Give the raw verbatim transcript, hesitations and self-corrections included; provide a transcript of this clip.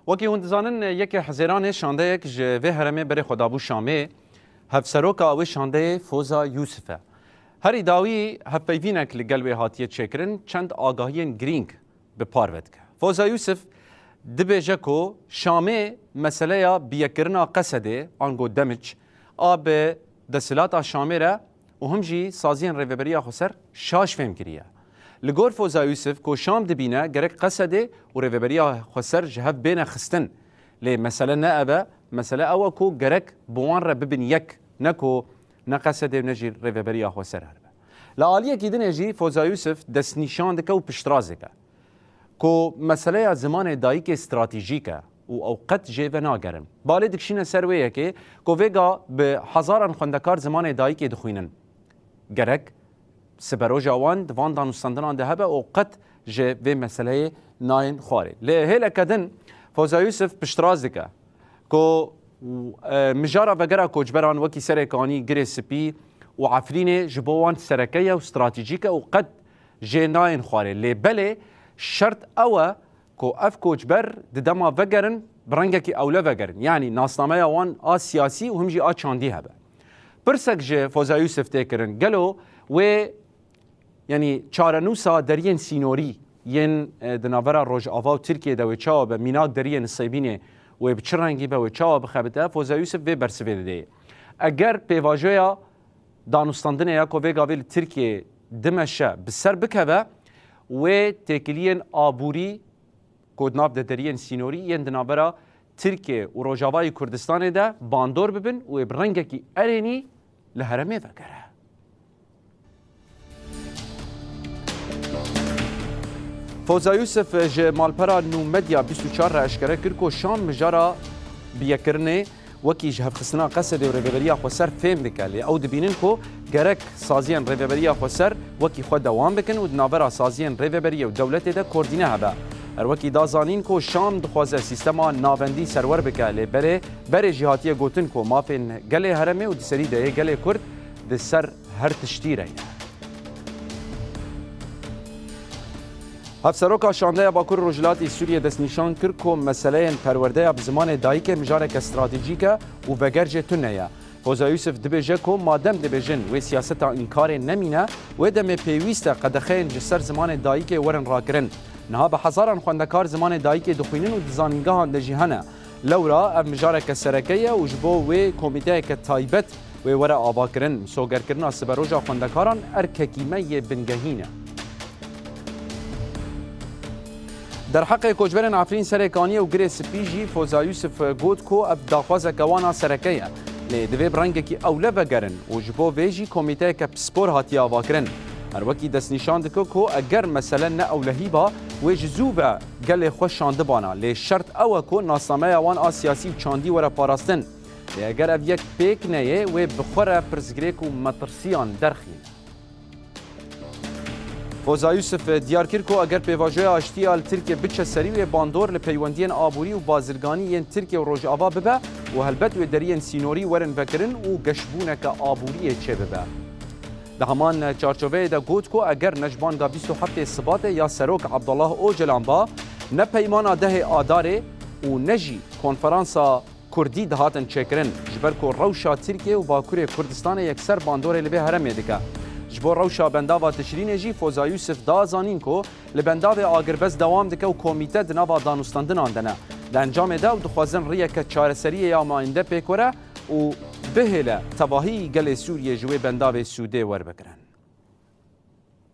Wekî hûn dizanin, yekê Hezêranê şandeyek ji vê herêmê berê xwe dabû Şamê. Hevseroka wê şandeyê Foza Yûsif e. Herî dawî hevpeyvînek li gel wê hatiye çêkirin, çend agahiyên girîng bi parve dike. Foza Yûsif dibêje ku Şamê meseleya biyekirina Qesedê, ango Demic, a bi desthilata Şamê re û him jî saziyên Rêveberiya Xweser şaş fêm kiriye. Li gor Foza Yûsif, ku Şam dibîne, gerek Qesedê û Rêveberiya Xweser ji hev bêne xistin. Lê mesele ne ev e, mesele ew e ku gerek bi wan re bibin yek, ne ku ne Qesedê û ne jî Rêveberiya Xweser heribe. Li aliyekî dinê jî Foza Yûsif destnîşan dike û piştrast dike ku meseleya zimanê dayikê stratejîk e û ew qet jê venagerin. Balê dikişîne ser wê yekê ku vêga bi hezaran xwendekar zimanê dayikê dixwînin. Gerek siberoja wan di van danûstandinan de hebe û qet ji vê meseleyê nayên xwarê. Lê hêleke din Foza Yûsif piştrast dike ku, e, mijara vegera koçberan wekî Serê Kanî, Girê Spî û Efrînê ji bo wan sereke ye û stratejîk e û qet jê nayên xwarê. Lê belê şert ew e ku ev koçber di dema vegerin, bi rengekî ewle vegerin. Yanî nasnameya wan a siyasî û him jî a çandî hebe. Pirsek ji Foza Yûsif tê kirin, gelo wê, yanî çarenûsa deriyên sînorî yên, e, di navbera Rojava û Tirkiyê de wê çawa be, mînak deriyê Nisêbînê wê bi çi rengî be, wê çawa bixebite, Foza Yûsif vê bersivê didê. Eger pêvajoya danûstandinê ya ku vê gavê li Tirkiyê dimeşe bi ser bikeve, wê têkiliyên aborî ku di nav de deriyên sînorî yên di navbera Tirkiyê û Rojavayê Kurdistanê de bandor bibin û wê bi rengekî erênî li herêmê vegere. Foza Yûsif ji malpera Nû Medya bîst û çar re eşkere kir ku Şam mijara biyekirinê wekî ji hevxistina Qesedê û Rêveberiya Xweser fêm dike, lê ew dibînin ku gerek saziyên Rêveberiya Xweser wekî xwe dewam bikin û di navbera saziyên Rêveberiya û dewletê de koordîne hebe. Her wekî da zanîn ku Şam dixwaze sîstema navendî serwer bike, lê berê, berê jî hatiye gotin ku mafên gelê herêmê û di serî de yê gelê Kurd di ser her tiştî re ye. Hevseroka Şandeya Bakur Rojhilatê Sûriyê destnîşan kir ku meseleyên perwerdeya bi zimanê dayikê mijareke stratejîk e û veger jê tune ye. Foza Yûsif dibêje ku madem dibêjin wê siyaseta înkarê nemîne, wê demê pêwîst e qedexeyên ji ser zimanê dayikê werin rakirin. Niha bi hezaran xwendekar zimanê dayikê dixwînin û di zanîngehan de jî hene. Lewra ev mijareke sereke ye û ji bo wê komîteyeke taybet wê were avakirin. Misogerkirina siberoja xwendekaran erkekî me yê bingehîn e. Derheqê koçberên Efrîn, Serê Kaniyê û Girê Spî jî Foza Yûsif got ku ev daxwazeke wan a sereke ye. Lê divê bi rengekî ewle vegerin û ji bo vê jî komîteyeke pispor hatiye avakirin. Her wekî destnîşan dike ku eger mesele ne ewlehî ba, wê ji zû ve gelê xwe şandibana. Lê şert ew e ku nasnameya wan a siyasî û çandî were parastin. Lê eger ev yek pêk neyê, wê bi xwe re pirsgirêk û metirsiyan derxîne. Foza Yûsif diyar kir ku eger pêvajoya aştî ya li Tirkiyê biçe serî, wê bandor li peywendiyên aborî û bazirganî yên Tirkiye û Rojava bibe û helbet wê deriyên sînorî werin vekirin û geşbûneke aboriyê çêbibe. Di heman çarçoveyê de got ku eger ne ji banga bîst û heftê Sibatê ya Serok Abdullah Ocalan ba, ne peymana dehê Adarê û ne jî konferansa Kurdî dihatin çêkirin, ji ber ku rewşa Tirkiye û Bakurê Kurdistanê yekser bandorê li vê herêmê dike. Ji bo rewşa bendava Tişrînê jî Foza Yûsif da zanîn ku li bendavê agirbest dewam dike û komîte di nava danûstandinan de ne. Di encamê de ew dixwazin riyeke çareseriyê ya mayînde pêk were û bihêle tevahî gelê Sûriyê ji wê bendavê sûdê werbigirin.